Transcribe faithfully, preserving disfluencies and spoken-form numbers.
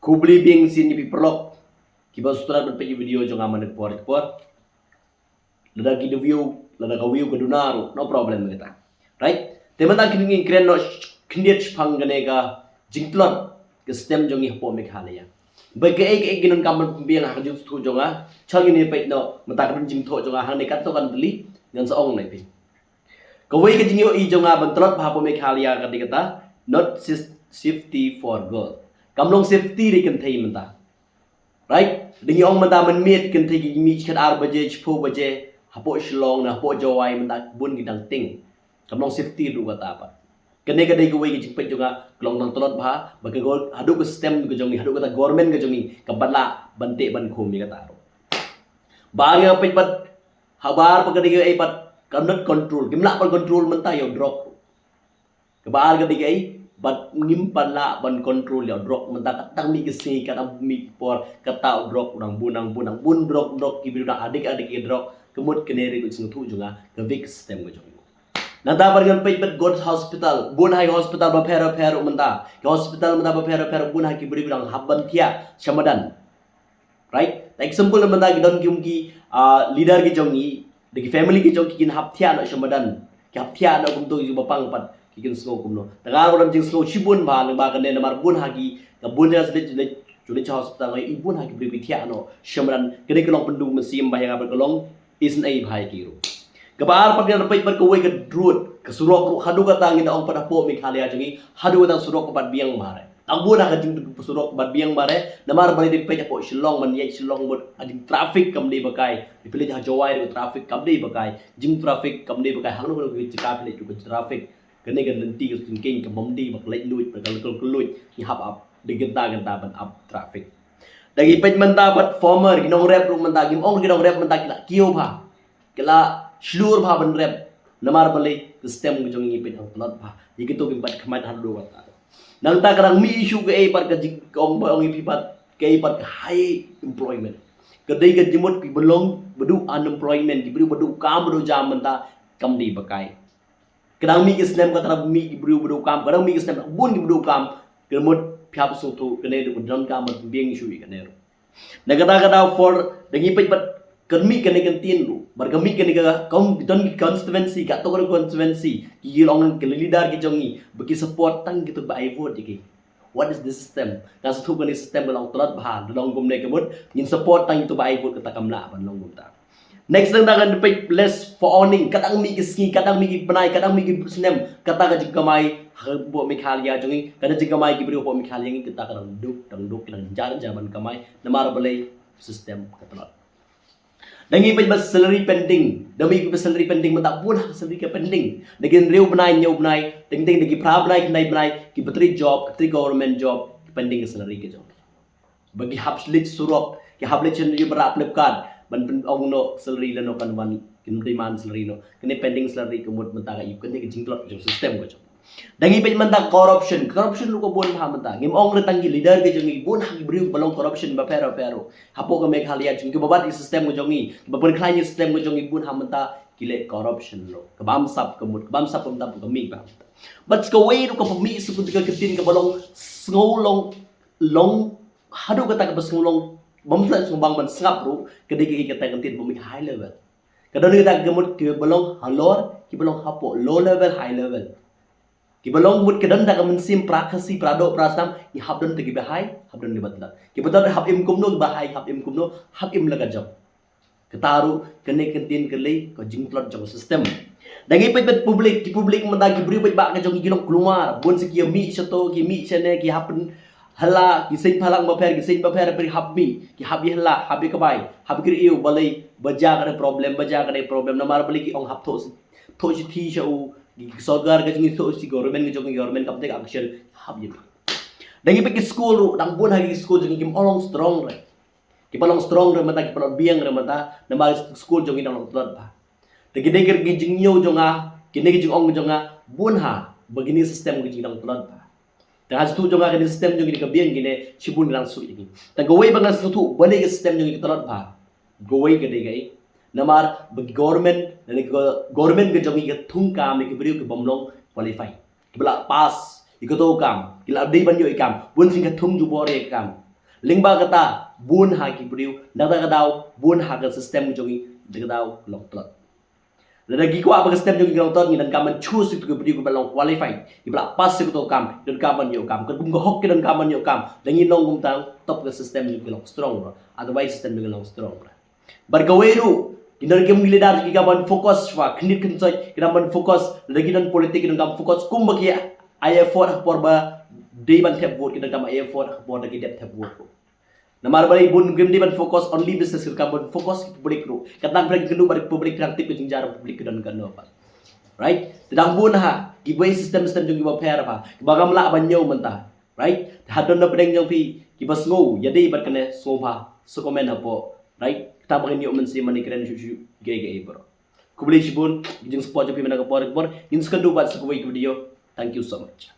Khublei biang sha ngi phi paralok kiba sngewtynnat ban peit ïa ki video jong nga man ka por ka por. Lada ki da view, lada ka view ka duna ruh, no problem kata. Right? Te mynta ngin kren noh khyndiat shaphang kane ka jingtlot ka stem jong ngi hapoh Meghalaya. Ba kaei kaei ki nongkam ban pynbiang ha ka jingsngewthuh jong nga, chal ngin ïa peit noh, mynta ka don jingthoh jong nga hangne katto katne tylli, ngan sa ong noh ïa phi. Kawei ka jingïohi jong nga ban tlot bha hapoh Meghalaya ka dei kata, not sis- safety for girl. Kam long safety ruh ïa ki kynthei mynta. Right? Dang ïa ong mynta mynmiet kynthei ki mih shi khatar baje, shiphew baje, hapoh Shillong ne hapoh Jowai mynta bun ki dang tieng. Kam long safety ruh kata pat. Kane ka dei kawei ka jingpeit jong nga, ka long dang tlot bha, ba ka gor- haduh ka stem ka jong ngi, haduh kata government ka jong ngi, kam pat lah ban teh ban khum ïa kata ruh. Ba nga peit pat, habar pat ka dei kaei pat, kam lah control, kim lah ban control mynta ïa u drug. Kaba ar ka dei kaei, bad ngim pat lah ban control ïa u drug mynta, ka dang mih ki sngi, ka dang mih ki por, kata u drug u dang bun, dang bun, dang bun drug, drug, ki briew dang addict, addict ïa drug, ka mut kane ruh ka jingsngewthuh jong nga, ka weak system ka jong ngi. Nangta pat ngan peit pat gon hospital, bun ha ki hospital bapher bapher ruh mynta, ki hospital mynta bapher bapher ruh bun ha ki briew ki dang hap ban thiah sha madan. Right? Example na mynta ki don ki, ki, ah, leader ki jong ngi, da ki family ki jong ki kin hap thiah noh sha madan. Ki hap thiah noh kumto kiba pang pat ki kin sngew kumno. Tang ba don jingsngew shibun bha lyngba kane namar bun ha ki, ka bun jait sha leit, leit, leit sha hospital, i bun ha ki briew ki thiah noh sha madan. Kane ka long pyndum mynsiem bha ïa nga bad ka long isynei bha ïa ki ruh. Kaba ar pat ngan peit pat kawei ka road, ka surok ruh haduh kata ngi da ong pat hapoh Meghalaya jong ngi, haduh kata surok ka bat biang bha re. Tang bun ha ka jingsurok ka bat biang bha re, namar ba ngi dei peit hapoh Shillong, ban ïaid Shillong mut ka jingtraffic kam dei ba kai. Phi leit ha Jowai ruh traffic kam dei ba kai. Jingtraffic kam dei ba kai. Hangno hangno ka jaka phi leit ruh ka traffic. Kane ka lynti ka syngkien ka bym dei ba ka leit luid, ba ka leit luid. Ngi hap ap, dei kynta kynta ban ap traffic. Da ngi peit mynta bad former, ki nongrep ruh mynta, kim ong ki nongrep mynta ki la kiew bha. Ki la shlur bha ban rep. Namar balei ka stem ka jong ngi peit hangtlot bha. Ïa kito kim pat khmih haduh kata. Nangta ka dang mih issue kaei pat ka jing ka ong ba ong ïa phi pat kaei pat ka high employment. Ka dei ka jingmut kiba long ba duh unemployment, ki briew ba duh kam ba duh jam mynta kam dei ba kai. Ka dang mih ki snem kata dang mih ki briew ba duh kam, ka dang mih ki snem bun ki ba duh kam. Ka mut phi hap sngewthuh kane dei ka don kam ba biang issue ïa kane ruh. Na kata kata for da ngi peit bad ka mih kane ka ktien ruh, bad ka mih kane ka con- don ki constituency, kato ka constituency ki long ki leader ki jong ngi ba ki support tang kito ba ai vote ïa ki. What is this system? Nga sngewthuh kane system ka long tlot bha, da long kumne ka mut ngin support tang kito ba ai vote, kata kam lah ban long kumta. Next dang dang ngan peit less for owning, ka dang mih ki sngi, ka dang mih ki bnai, ka dang mih ki snem, kata ka jingkamai hapoh Meghalaya jong ngi, kata jingkamai ki briew hapoh Meghalaya ngi, kata ka dang duk, dang duk, dang jar jar ban kamai, namar balei system ka tlot. Da ngi peit ba salary pending, da mih ba salary pending, mynta bun ha salary ka pending. Da ki hynriew bnai, hynñiew bnai, teng teng da ki phra bnai, khyndai bnai, ki ba trei job, ki trei government job, pending ka salary ka jong. Ba ki hap leit surok, ki hap leit sha ïa ba rah Flipkart, ban pyn ong noh salary lano kan wan, kin demand salary noh. Kane pending salary ka mut mynta ka ïa kane ka jingtlot jong system ka jong. Da ngi peit mynta corruption, corruption ruh ka bun bha mynta. Ngim ong re tang ki leader ki jong ngi, bun ha ki briew ba long corruption bapher bapher ruh. Hapoh ka Meghalaya jong ngi, kiba bat ïa system ka jong ngi, kiba pynkhlaiñ ïa system ka jong ngi, bun ha mynta ki leh corruption ruh. Ka bamsap ka mut, ka bamsap ka mut, ka mih bha mynta. Bad sa kawei ruh kaba mih suk ka ktien kaba long sngewlong, long haduh kata kaba sngewlong, bym sngewbang ban sngap ruh, ka dei ka ktien ba mih high level. Ka don kata ka mut kiba long halor, kiba long hapoh, low level, high level. Kiba long mut ka don da ka mynsiem pra Khasi, pra doh, pra snam, ngi hap don te kiba high, hap don kiba tlot. Kiba tlot hap im kumno, kiba high hap im kumno, hap im la ka jong. Kata ruh kane ka ktien ka lei ka jingtlot jong ka system. Da ngi peit bad public, ki public mynta ki briew bad ba ka jong ki long kulmar, bun sa ki mih shato, ki mih shane, ki hap pyn- Hala, ki seng phalang bapher, ki seng bapher, bapher hap mih, ki hap ïa hala, hap ïa ka bai, hap ïa ka riew, balei, ba jia kane problem, ba jia kane problem, namar balei ki ong hap thoh shi, thoh shithi sha u, ki sorkar ka jong ngi thoh shi, government ka jong ngi, government kam take action, hap ïa mih. Da ngi peit ki school ruh, dang bun ha ki school jong ngi kim long strong re. Kiba long strong re mynta, kiba long biang re mynta, namar school jong ngi dang long tlot bha. Te kine ki jingïoh jong nga, kine ki jingong jong nga, bun ha ba kine system ki jingdang tlot bha. Te ha shuh jong nga kine system jong ngi ka biang kine, shibun ki dang suk ïa ngi. Te kawei ba nga sngewthuh balei ka system jong ngi ka tlot bha. Kawei ka dei kaei. Namar ba government, lane ka government ka jong ngi ka thung kam ïa ki briew ki bym long qualify. Kiba la pass ïa kato ka kam, ki la dei ban ïoh ïa ka kam, bun sien ka thung jubor ïa ka kam. Lyngba kata, bun ha ki briew, na kata ka daw, bun ha ka system jong ngi, na kata ka daw, long tlot. Lada ngi kwah ba ka system jong ngi long tlot, ngi donkam ban choose ïa ki briew kiba long qualified, kiba la pass ïa kato ka kam, ki donkam ban ïoh kam, katkum ka hok ki donkam ban ïoh kam, lada ngi long kumta, tang ka system jong ngi long strong, bro. Otherwise system jong ngi long strong, bro. Bad kawei ruh, ki donkam ki leader ki donkam ban focus, wa, khyndiat khynsoit, ki donkam ban focus, lada ki don politik, ki donkam focus, kumba ki ai effort ha ka por ba dei ban thep vote, ki donkam ai effort ha ka por da ki dep thep vote ruh. Namar balei bun kim dei ban focus only business, ki donkam ban focus ki public ruh. Kata phi ïakynduh bad ki public, phi tip ka jingjia public ki don kano pat. Right? Te dang bun ha kiwei system, system jong kiba pher bha, kiba ngam lah ban ñiew mynta. Right? Te hadien na pdeng jong phi kiba sngew ïadei bad kane, sngewbha sa comment hapoh. Right? Kata ba ngin ïoh mynsiem ban ïakren shuh shuh ïa kiei kiei baroh. Khublei shibun ki jingsupport jong phi mynta ka por ka por. Ngin sa ïakynduh pat sa kawei ka video. Thank you so much.